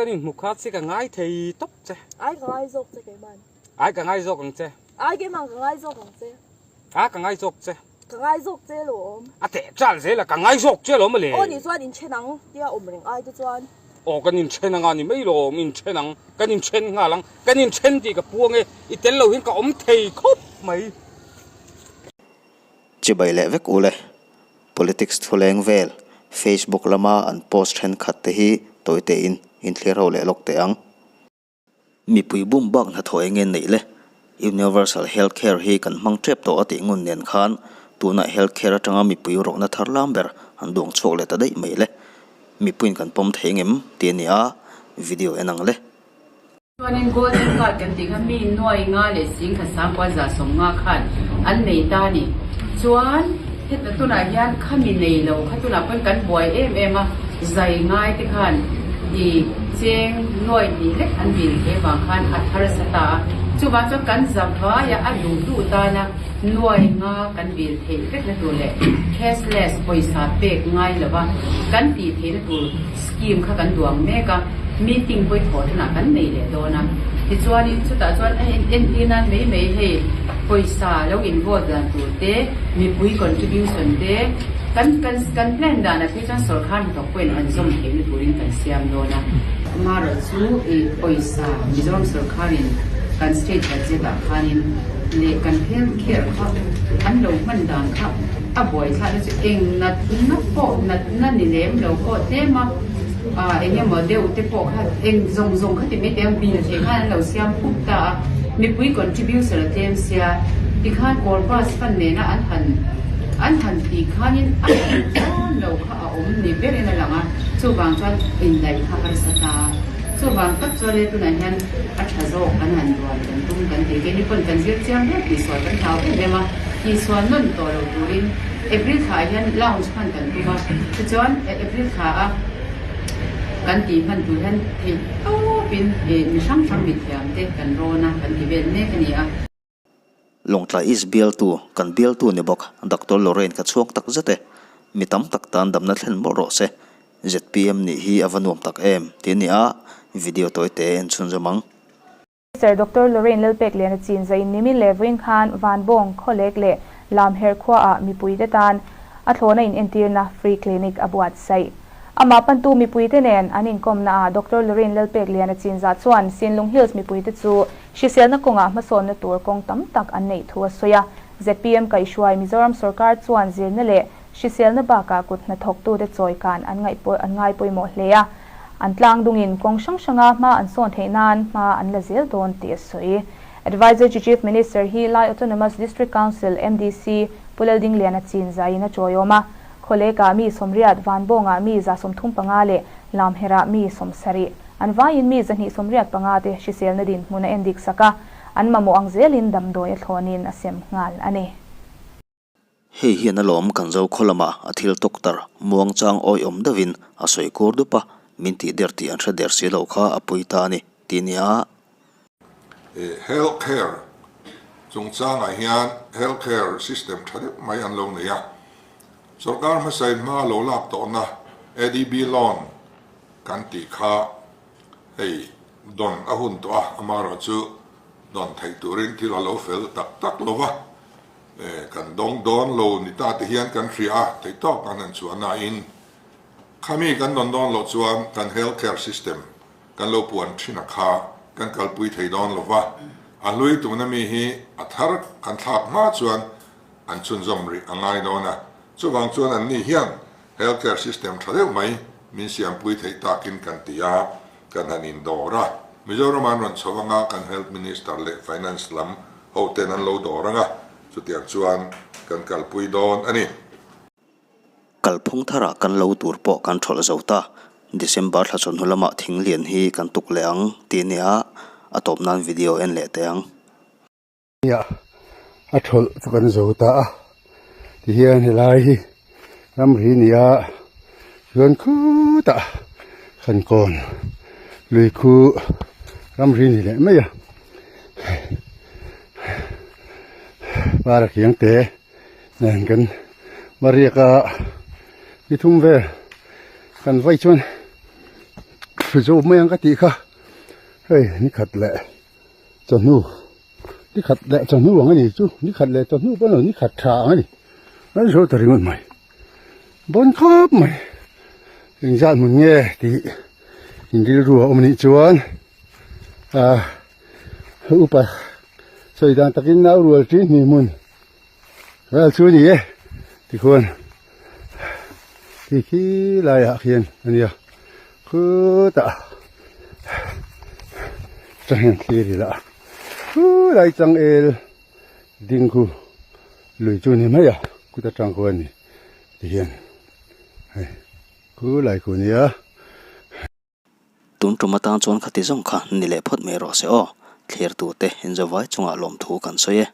kan inhmu kha che ka ngai thei tawp che. Ai ka ngai zawk che keiman. Ai ka ngai zawk ang che. Ai keiman ka ngai zawk ang che. A ka ngai zawk che. Ka ngai zawk che lawm. A teh chal zel a, ka ngai zawk che lawm ale. Aw nih chuan inthen ang tia awm reng ai te chuan. Aw kan inthen anga ni mai lawm, inthen ang, kan inthen nghal ang, kan inthen tih ka puang e, i tel lo hian ka awm thei khawp mai. Chibai leh vek ule. Politics thuleng vel Facebook lama an post thenkhat te hi tawi tein inthlir ho leh lawk teh ang. Mipui bum bak hnathawh eng nge neih le? Universal Health Care hi kan hmang tep tawh a tih ngun nen khan tunah Health Care atanga mipui rawkna thar lam ber an duang chhuak leh ta daih mai le. Mipuiin kan pawm thei ngem tih a ni a, video en ang le. Chuanin Golden Card kan tih kha mi nuai nga leh singkhat sangkua 150 khan an nei ta a ni. Chuan heta tunah hian khami nei lo kha tunah pawn kan buai em em a, zai ngai te khan i cheng nuai hnih lek an dil thei vang khan a thar sa ta a. Chuvang chuan kan za vaia a duh duh tana nuai nga kan dil theih vekna tur leh cashless pawisa pek ngai lova kan tih theihna tur Scheme kha kan duang mek a, meeting pawh i thawh hunah kan nei leh dawn a. Tichuanin chutah chuan a entir nan mai mai hei pawisa lo involve dan tur te, mipui contribution te, kan kan kan plan danah phei chuan sawrkar hnathawk pawhin an zawm theihna turin kan siam dawn a. Amaherawhchu i pawisa Mizoram sawrkarin kan state budget ah khanin leh kan health care kha an lo hman dan kha A buaithlakna chu eng natna pawh natna ni lem lo pawh tlem a, ah eng emaw deuh te pawh kha eng zawng zawng kha ti mai teh ang bill theih khan an lo siam khup ta a, mipui contribution a tlem sia tikhan corpus fund nena an han an han tih khanin a han dawn lo kha a awm ni berin a lang a, chuvang chuan indaih kha harsa ta a, chuvang tak chuan e tunah hian a tha zawk kan han duan kan tum kan ti keini pawn kan zir chiang ber tih sawi kan hlau em em a. Tihsual nawn tawh lo turin April thla ah hian lounge hman kan tum a, tichuan April thla a kan tih hman tur hian theih tawpin mi hrang hrang mithiam te kan rawn a, kan ti vel mek a ni a. Lawngtlai East bialtu, kan bialtu ni bawk Doctor Lorraine ka chhuak tak zet e. Mi tam tak tan damna thlen mawlh rawh se. Zpm nih hi a va nuam tak em tih a ni a, video tawi te en chhunzawm ang. Minister Doctor Lorraine Lalpekliana chin zain nimin leh vawiin khan Vanbawng, Khawlek leh Lamher khuaah mipuite tan a thlawhna inentirna Free Clinic a buatsaih. Amah pantu mipuite nen an inkawmna ah Doctor Lorraine Lalpekliana chin zah chuan Sinlung Hills mipuite chu hriselna kawngah hmasawnna tur kawng tam tak an neih thu a sawi a. Zpm kaihhruai Mizoram sawrkar chuan zirna leh hriselna bakah kut hnathawktute chawikan an ngai pawimawh hle a. An tlang dungin kawng hrang hranga hma an sawn theih nan hma an la zel dawn tih a sawi. Adviser to Chief Minister hi Lai Autonomous District Council, MDC, Pu Laldingliana chin zaiin a tawiawm a. Khawlekah mi 80, Vanbawngah mi 35 leh Lamherah mi 70. An vaiin mi 285 te hriselna dinhmun a endik sak a, an mamawh ang zelin damdawi a thlawnin a sem nghal a ni. Hei hian alawm kan zo khaw lama a thil doctor muangchang awiawm deuhin a sawi kur dup a, min tih der tih an hre der si lo kha a pui ta a ni tih nia. Health care chungchangah hian health care system tha deuh mai an lo nei a, sorkar hmasain hma lo lak tawhna ADB loan kan tih kha hei dawn a hun tawh a, amaherawhchu dawn theih turin thil a lo fel tak tak lo va. Kan dawng dawn lo ni ta te hian kan hria a, theih tawk kan han chhuah nain khami kan dawn dawn loh chuan kan health care system kan lo puan thin a kha kan kalpui thei dawn lo va, a hlui tuna mi hi a thar kan thlak hma chuan an chhunzawm rih a ngai dawn a, chuvang chuan anni hian health care system tha deuh mai min siampui theih takin kan ti a, kan han indawr a, Mizoram an rawn chho anga kan Health Minister leh Finance lam hoten an lo dawr anga, chutiang chuan kan kalpui dawn a ni. Kalphung tharah kan lo tur pawh kan thawlh zo ta, December thla chawhnu lamah thing lian hi kan tuk leh ang tih nia a tawp nan video en leh teh ang. Nia a thawlh chu kan zo ta a tihian helai hi ramri nia chuan khutah kan kawn lui khu ramri ni leh mai a para kiang te nen kan va riak a ni thum vel kan vai chuan. zo mai ang ka tih kha hei ni khat leh chawhnu ni khat leh chawhnu ang a ni chu ni khat leh chawhnu pawh a ni lo ni khat tha ang a ni an zo ta ringawt mai bawn khawp mai engzat hmun nge tih in rilru a awm anih chuan ah upa sawi dan takin nau rual ṭi hnih hmun. Vel chu a ni e tikhuan ti khi laiah khian a nia khutah changel thlir ila khulai changel ding khu lui chu a ni mai a kut atang khuan ni tihian hei khulai khu a nia. Tun tum atang chuan khati zawng kha ni leh phawt mai rawh se aw, thlir tute inzawvai chungah lawmthu kan sawi e.